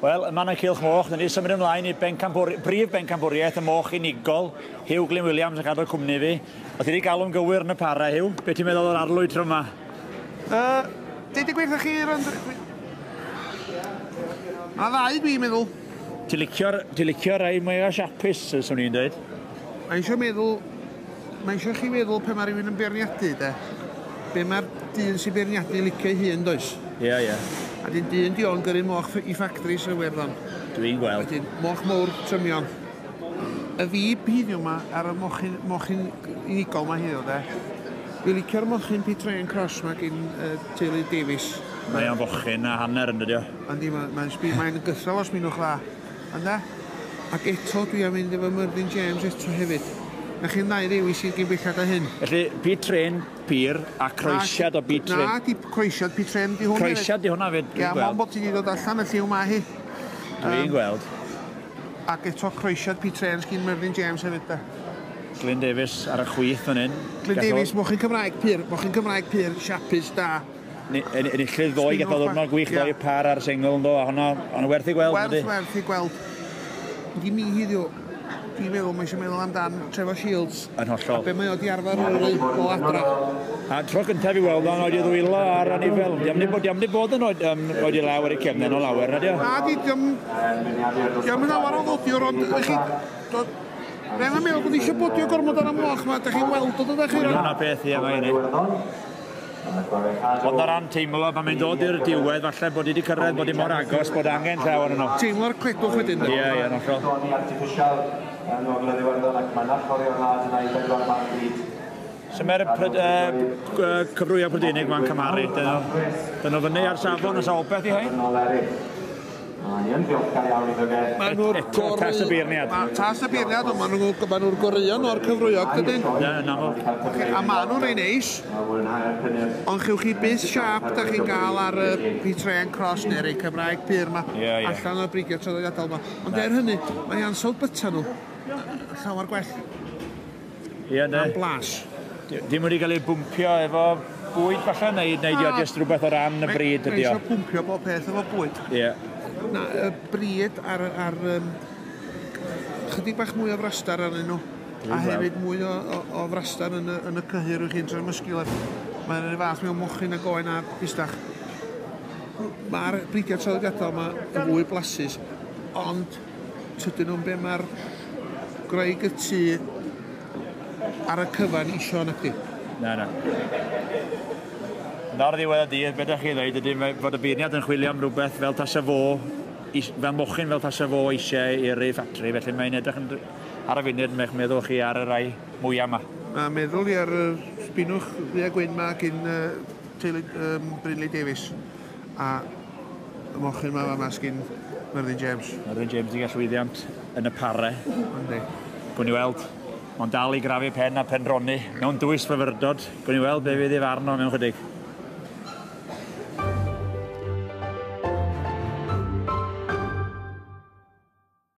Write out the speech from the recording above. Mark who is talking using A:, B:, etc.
A: Wel, yma yn y Cylch Moch, dyn ni symud ymlaen i brif bencampwriaeth y moch unigol. Huw Glyn Williams yn cadw cwmni fi. O ti wedi galw'n gywir yn y para, Huw. Be ti'n meddwl o'r arlwy tro yma?
B: Deud y gwir chi... Mae ddau dwi'n meddwl.
A: Ti'n licio rai mwy o siapus, swn i'n dweud?
B: Mae eisiau meddwl... Mae eisiau chi meddwl pe mae rhywun yn beirniadu, de. Be mae'r dyn sy'n beirniadu licio ei hun, does?
A: Ie, ie.
B: A dyn dyn di o'n gyrru moch i ffactoris yn Iwerddon.
A: Dwi'n gweld.
B: Wedyn, moch mowr trymion. Y fib heddiw yma ar y mochyn unigol ma heddiw, de. Dwi'n licio'r mochyn Pitrain Cross ma gyn teulu Davies.
A: Mae o'n fochyn a hanner yn dydio.
B: Yndi, mae'n gythral os minwch dda. Ynde? Ac eto dwi am mynd efo Myrddin James eto hefyd. Na chi'n ddau ddewis sy'n gyn bellad â hyn.
A: Felly, Pitrain pur a croesiad o Pitrain.
B: Na, di croesiad Pitrain di hwn.
A: Croesiad di hwnna fyd, dwi'n gweld.
B: Ia, mond bod ti wedi dod allan y lliw ma hi.
A: Dwi'n gweld.
B: Ac eto croesiad Pitrain sgyn Myrddin James hefyd, da.
A: Glyn Davies ar y chwith fan hyn.
B: Glyn Davies, mochyn Cymraeg pur, mochyn Cymraeg pur, siapus da.
A: Enillydd ddoe, gath o ddwrnod gwych ddoe par ar sengl ynddo, a hwnna werth i gweld.
B: Werth i gweld. Di mi heddiw, dwi'n meddwl, mae eisiau meddwl amdan Trevor Shields.
A: Yn hollol.
B: A be mae o di arfer o adra.
A: A tro gyntaf i weld o'n oed i ddwylo ar anifel. Di am di bod yn oed i law ar ei cefnen o lawer, na di o?
B: Na, di, diom yn lawer o ddodiwr, ond chi... Rhaid yn meddwl bod eisiau bodio gormod ar y moch ma, da chi'n weld o dydych chi?
A: Dyna peth, ie, mae hynny. Ond o ran teimlo, pan mae'n dod i'r diwedd, falle bod i wedi cyrraedd, bod i mor agos, bod angen llawer yno.
B: Teimlo'r cledwch wedyn.
A: Ie, ie, yn hollol. So mae'r cyfrwyo Prydeinig ma'n cymharu, dyn nhw fyny ar safon y sawl beth i hein? Eto, tas y beirniad.
B: Tas y beirniad, ond maen nhw'r goreuon o'r cyfrwyog, dydyn?
A: Ie, yn amlwg.
B: A maen nhw'n rei neis, ond chewch chi byth siâp da chi'n gael ar y Pitrain Cross neu'r rei Cymraeg pur ma, allan o'r brigiau traddodiadol ma. Ond er hynny, mae ansawdd byta nhw llawer gwell.
A: Ie, ne.
B: Am blas.
A: Dim wedi cael ei bwmpio efo bwyd falle, neu di o jyst rhywbeth o ran y bryd ydi o?
B: Mae eisiau pwmpio bob peth efo bwyd.
A: Ie.
B: Na, y bryd ar chydig bach mwy o frastar arnyn nhw. A hefyd mwy o frastar yn y cyhyr o'ch chi'n trwy'r muscular. Mae'n yr un fath mewn mochyn a goen a bistach. Mae'r bridiau traddodiadol yma yn fwy blasus, ond tydyn nhw'n be mae'r gwraig y tŷ ar y cyfan isio nacdi.
A: Na, na. Ar ddiwedd y dydd, beth ydych chi ddweud ydy fod y beirniad yn chwilio am rhywbeth fel tasa fo, fel mochyn fel tasa fo eisiau i'r ffatri, felly mae'n edrych yn, ar y funud, mae'n meddwl chi ar y rai mwyaf yma.
B: Mae'n meddwl i ar y spinwch ddu a gwyn ma gyn teulu Brynley Davies a y mochyn ma fama sgyn Myrddin James.
A: Myrddin James i gael llwyddiant yn y pare.
B: Yndi.
A: Gwn i weld. Mae'n dal i grafu pen a penroni mewn dwys fyfyrdod. Gwn i weld be fydd ei farn o mewn chydig.